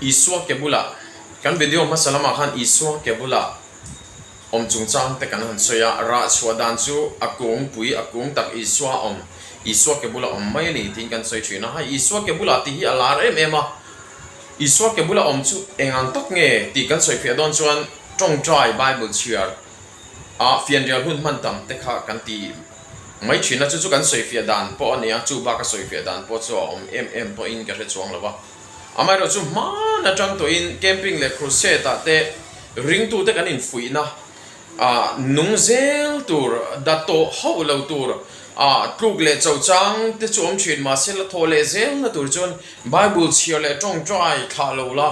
Isua ke bulah, kan video hmasa lamah khan Isua ke bulah awm chungchang te kan han sawi a, rah chhuah dan chu a kungpui, a kung tak Isua awm, Isua ke bula awm mai a ni tiin kan sawi thin a. Hei Isua ke bulah tih hi a lar em em a, Isua ke bula awm chu eng ang tak nge tih kan sawi fiah dawn chuan tawngtai Bible chhiar a fianrial hun hman tam te kha kan ti mai thin a, chu chu kan sawi fiah dan pawh a ni a, chu bak a sawi fiah dan pawh chu a awm em em pawhin ka hre chuang lo va. Amaherawh chu hman atang tawhin camping leh crusade ah te ringtute kan infuihna ah nung zel tur, da tawh hauh lo tur ah tluk leh cho chang te chu awm thin mahse la thaw leh zelna tur chuan Bible chhiar leh tawngtai thlah lo la,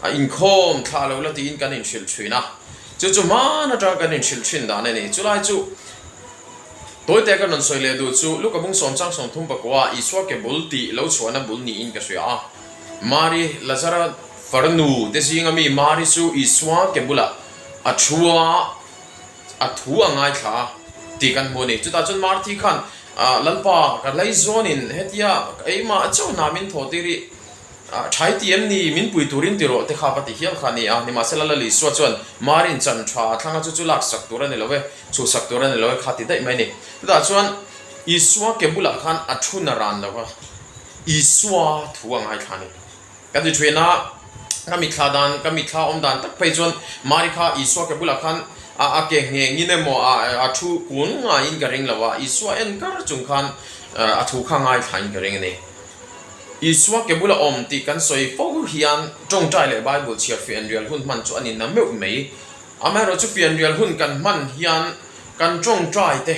a inkhawm thlah lo la tiin kan inhrilh thin a. Chu chu hman atang kan inhrilh thin dan a ni. Chulai chu Tawite ka rawn sawi leh duh chu Luka bung sawm chang 30 pakua Isua ke bul tih lo chhuahna bul niin ka hria a. Mari, Lazara farnu te zinga mi Mari chu Isua ke bulah a thu a, a thu a ngaithla a tih kan hmu a ni. Chutah chuan Marthi khan, Lalpa, ka laizawnin hetia ka eimah chauh hna min thaw tir i, Thai ti em ni? Min pui turin ti rawh te kha va ti hial kha a ni a. Nimahsela Lal Isua chuan Marin chan tha a thlang a, chu chu lak sak tur a ni lo e, chhuh sak tur a ni lo e kha ti daih mai a ni. Chutah chuan Isua ke bulah khan a thu na ran lo va, Isua thu a ngaithla a ni. Ka ti thin a, ka mitthla dan, ka mitthla awm dan tak phei chuan Mari kha Isua ke bulah khan a a ke nghengin emaw a a thu kun ngaiin ka ring lo a, Isua en kar chung khan a thu kha ngaithlain ka ring a ni. Isua ke bula awm tih kan sawi fo hian tawngtai leh Bible chhiar fianrial hun hman chu a ni na meuh mai. Amaherawh chu fianrial hun kan hman hian kan tawngtai te,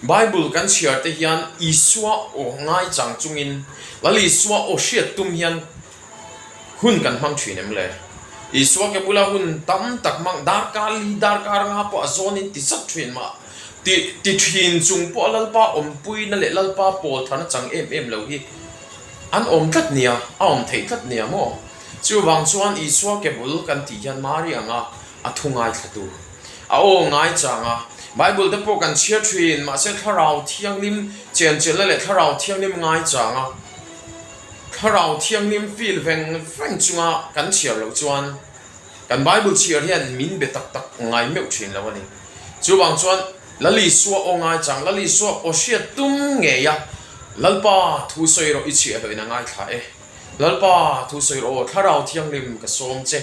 Bible kan chhiar te hian Isua aw ngaichang chungin Lal Isua aw hriat tum hian hun kan hmang thin em le? Isua ke bula hun tam tak hmang darkar li darkar nga pawh a zawnin ti zat thin mah ti ti thin chung pawh a Lalpa awmpuina leh Lalpa pawl tharna chang em em lo hi an awm tlat nia, a awm theih tlat nia maw? Chuvang chuan Isua ke bul kan tih hian Mari anga a thu ngaithlatu, a aw ngaichang a, Bible te pawh kan chhiar thin, mahse Thlarau Thianghlim chenchilhna leh Thlarau Thianghlim ngaichang a, Thlarau Thianghlim feel veng veng chunga kan chhiar loh chuan Kan Bible chhiar hian min be tak tak ngai meuh thin lo a ni. Chuvang chuan Lal Isua aw ngaichang, Lal Isua aw hriat tum ngei a, Lalpa thu sawi rawh i chhiah hlawhin a ngaithla e. Lalpa thu sawi rawh aw, Thlarau Thianghlim ka sawm che.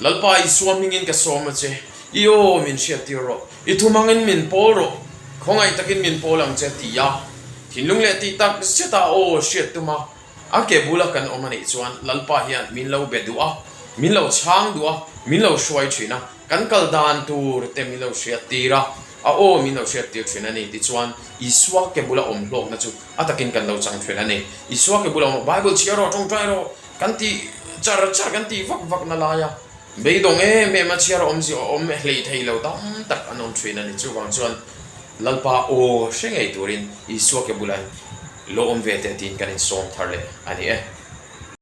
Lalpa Isua hmingin ka sawm a che. I aw min hriattir rawh, i thu hmangin min pawl rawh, khawngaih takin min pawl ang che ti a, thinlung leh tih tak zeta aw hriat tum a, A ke bula kan awm a nih chuan Lalpa hian min lo be duh a, min lo chhang duh a, min lo hruai thin a, kan kal dan tur te min lo hriat tir a, a aw min lo hriat tir thin a ni. Tichuan, Isua ke bula awm hlawkna chu a takin kan lo chang thin a ni. Isua ke bula awm, Bible chhiar rawh, tawngtai rawh, kan tih char char, kan tih vak vak na lai a, beidawng em em a chhiar awm zia awm hlei thei lo tam tak an awm thin a ni. Chuvang chuan Lalpa aw hre ngei turin Isua ke bula Lo awm ve teh tiin kan insawm thar leh a ni e.